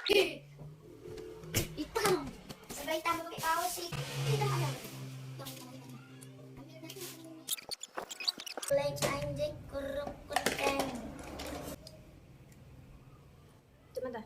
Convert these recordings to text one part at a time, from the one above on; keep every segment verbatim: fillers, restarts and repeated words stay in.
Hitam. Sampai hitam pakai kaos sih. Hitam ada. Lain anjing kurung kucing. Cuma dah.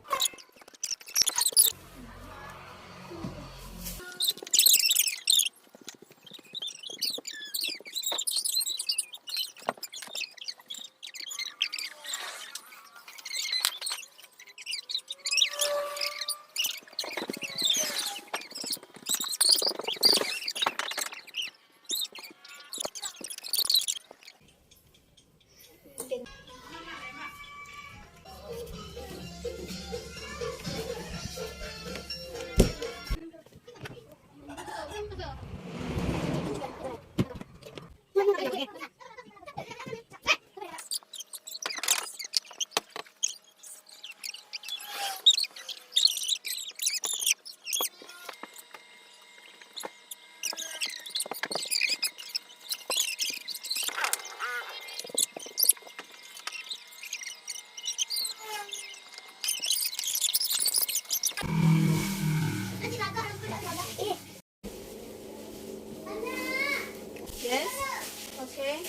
Yes. Okay.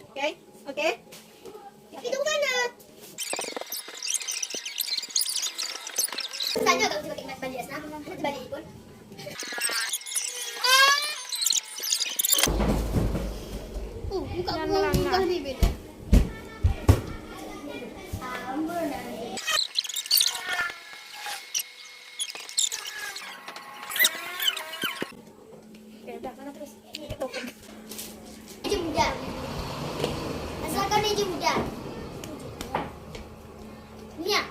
Okay. Okay. Itu bukan, eh. Tanya kalau kita pakai balik asal, ada balik pun. Oh, buka buang muka ni beda. Oke, udah, mana terus? Ini potong. Ijum udah. Asalkan ijum udah. Nia.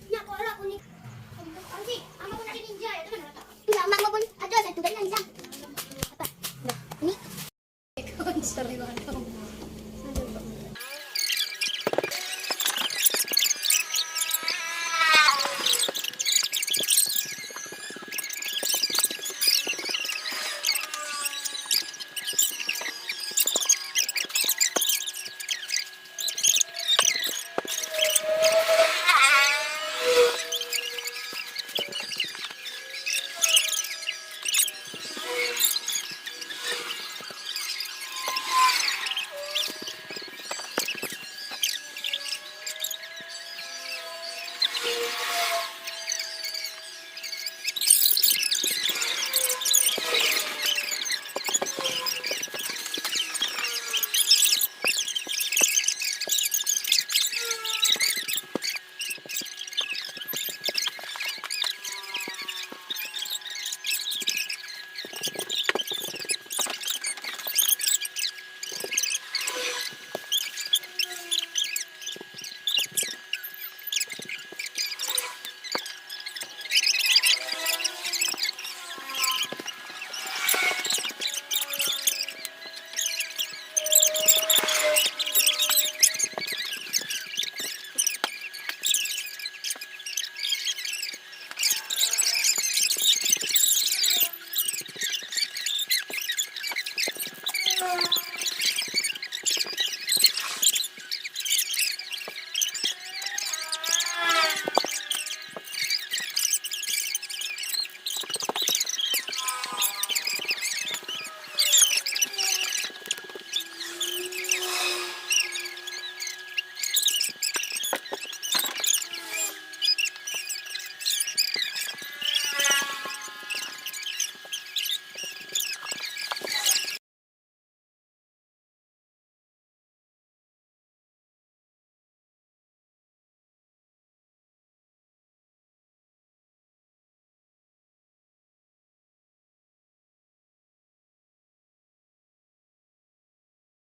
Nyak, kok lak kuning? Anjing, ama pun ada ninja ya, teman. Enggak, mak pun ada satu kat dalam. Apa? Dah. Ni.